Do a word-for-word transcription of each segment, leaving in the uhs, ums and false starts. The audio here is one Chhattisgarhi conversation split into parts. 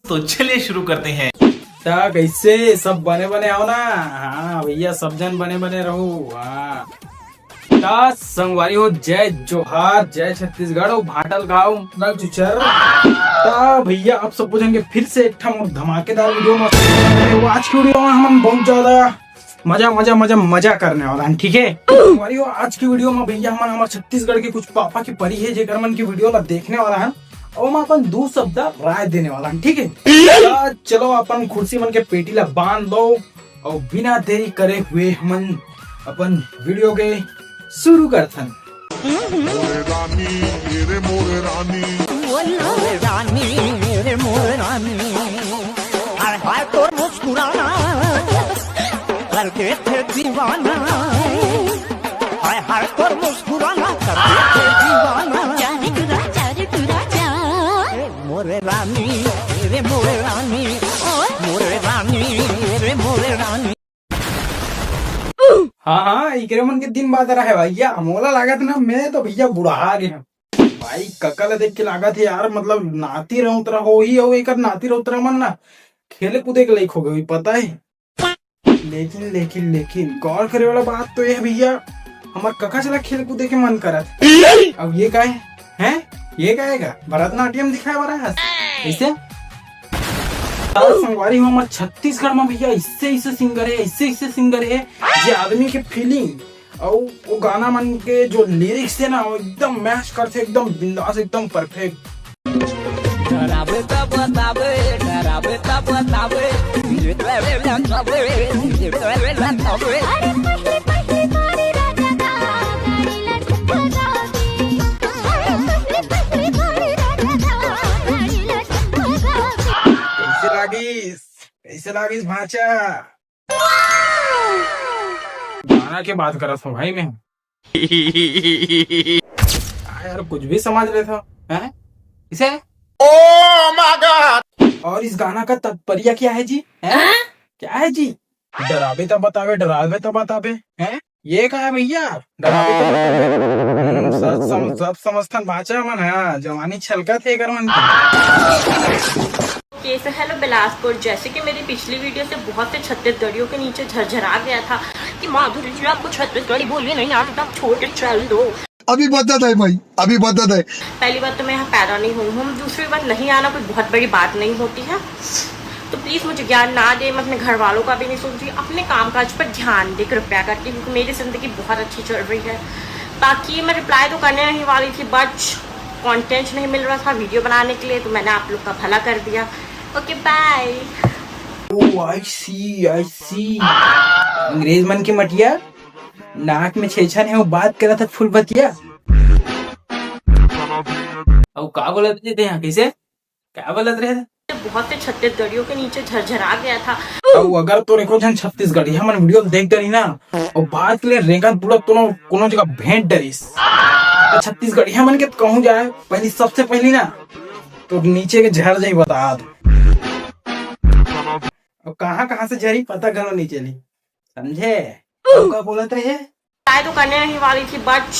तो चलिए शुरू करते हैं। त कैसे, सब बने बने हो ना? हाँ भैया, सब जन बने बने रहो। हाँ त संगवारी हो, जय जोहार, जय छत्तीसगढ़, हो भाटल खाओ नल चुचर। त भैया, आप सब जन के फिर से एक ठा मोर धमाकेदार वीडियो में। आज की वीडियो में हम बहुत ज्यादा मजा मजा मजा मजा करने वाला है, ठीक है? संगवारी हो, आज की वीडियो में भैया, हमन हमर छत्तीसगढ़ के कुछ पापा के परी है, जेकर मन की वीडियो ला देखने वाला है और हम अपन दू शब्द राय देने वाला है, ठीक है? त चलो, अपन खुर्सी मन के पेटी ला बांध लो और बिना देरी करे हुए हमन अपन वीडियो के शुरू करथन। मोरे रानी, मेरे मोरे रानी। बोलो रानी, मेरे मोरे रानी। हाय हाय तोर मुस्कुराना, कर देथे दीवाना। हाय हाय तोर मुस्कुराना, कर देथे दीवाना। जा रे टुरा, जा रे टुरा, जा। मोरे रानी, मेरे मोरे रानी। मोरे रानी, मेरे मोरे रानी। हाँ हाँ, इकरे मन के दिन बादर है भैया। मोला लागत ना, मैं तो भैया बुढ़ा गए हूँ भाई। कका ला देख के लागत है यार, मतलब नाती रौतरा हो ही हो, एकर नाती रौतरा मन ना खेले कूदे के लायक हो गए, पता है। लेकिन लेकिन लेकिन गौर करे वाला बात तो ये है भैया, हमार कका चला खेल कूदे के मन करत। अब ये का है? हैं? ये का है का? भरतनाट्यम दिखाए वाला है? कैसे? संगवारी हो, हमार छत्तीसगढ़ में भैया, इससे इससे सिंगर है, इससे इससे सिंगर है, जे आदमी के फीलिंग और वो गाना मन के जो लिरिक्स है ना, वो एकदम मैच करते, एकदम बिंदास, एकदम परफेक्ट। डरावे तब बतावे, डरावे तब बतावे, डरावे तब बतावे। अरे पहली पहली बारी राजा का गाड़ी लटका दे। अरे पहली पहली बारी राजा का गाड़ी लटका दे। कैसे लागिस? कैसे लागिस भांचा? गाना के बात करत हो भाई मैं। हाँ यार, कुछ भी समझ रहे थे, हैं? इसे? Oh my God! और इस गाना का तात्पर्य क्या है जी? हैं? क्या है जी? डरावे तो बतावे, डरावे तो बतावे, हैं? ये का है भैया? डरावे तो बतावे। हम्म, सब सम-, सब समझथन बाचा मन, हाँ, जवानी छलकत हे एकर मन के। ओके, so hello बिलासपुर। जैसे कि मेरी पिछली वीडियो से बहुत से छत्तीसगढ़ियों के नीचे झरझरा गया था कि माधुरी जी आपको छत्तीसगढ़ी बोलनी नहीं आती, तो आप छोड़ के चल दो। अभी बदत है भाई, अभी बदत है। पहली बात तो मैं यहाँ पैदा नहीं हुई हूँ, दूसरी बात नहीं आना कोई बहुत बड़ी बात नहीं होती है, तो प्लीज मुझे ज्ञान ना दे। मैं अपने घर वालों का भी नहीं सुनती, अपने काम काज पर ध्यान दे कृपया करके, क्योंकि मेरी जिंदगी बहुत अच्छी चल रही है। बाकी मैं रिप्लाई तो करने नहीं वाली थी, बट कंटेंट नहीं मिल रहा था वीडियो बनाने के लिए, तो मैंने आप लोग का भला कर दिया। ओके, बाय। Oh, I see, I see। अंग्रेज मन के मटिया, नाक में छेछन है, वो बात करत हे फुलबतिया। अब का बोलत रहे थे यहाँ, कैसे? क्या बोलत रहे थे? बहुत से छत्तीसगढ़ियों के नीचे झरझरा गया था। अब अगर तोर एको झन छत्तीसगढ़िया मन वीडियो देख डरी ना, और बात के लिए रेंगत बुड़त कोनो, कोनो जगह भेंट डरिस, तो छत्तीसगढ़िया मन के कहूँ जाए, पहली, सबसे पहली ना, तो नीचे के झर जाई बता दो। अब कहाँ कहाँ से झरी पता घलो नहीं चली, समझे? अब का बोलत रहे? ट्राई तो करने नहीं वाली थी, बट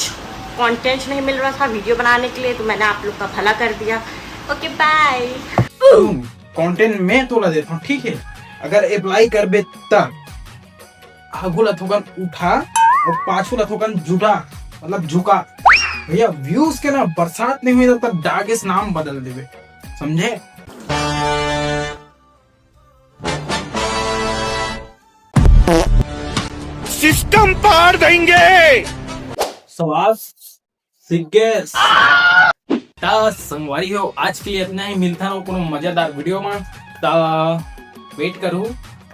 कंटेंट नहीं मिल रहा था वीडियो बनाने के लिए, तो मैंने आप लोग का भला कर दिया। ओके, बाय। सुन, कंटेंट मैं तोला देता हूँ, ठीक है? अगर अप्लाई करबे त आगू ला थोकन उठा और पाछू ला थोकन जुटा, मतलब झुका। भैया, व्यूज के ना बरसात नहीं हुई, तब तक डागिस नाम बदल देबे, समझे? सिस्टम पाड़ देंगे। सवास सीख गे। त संगवारी हो, आज के लिए इतना ही। मिलता हूँ कोनो मजेदार वीडियो में। त वेट करू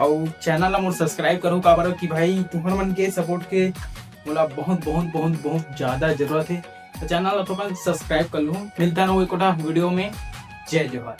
और चैनल ला मोर सब्सक्राइब करू, काबर कि भाई तुहर मन के सपोर्ट के मोला बहुत बहुत बहुत बहुत ज्यादा जरूरत है। तो चैनल ला थोड़ा सब्सक्राइब कर लूँ। मिलता हूँ एक और वीडियो में। जय जोहार।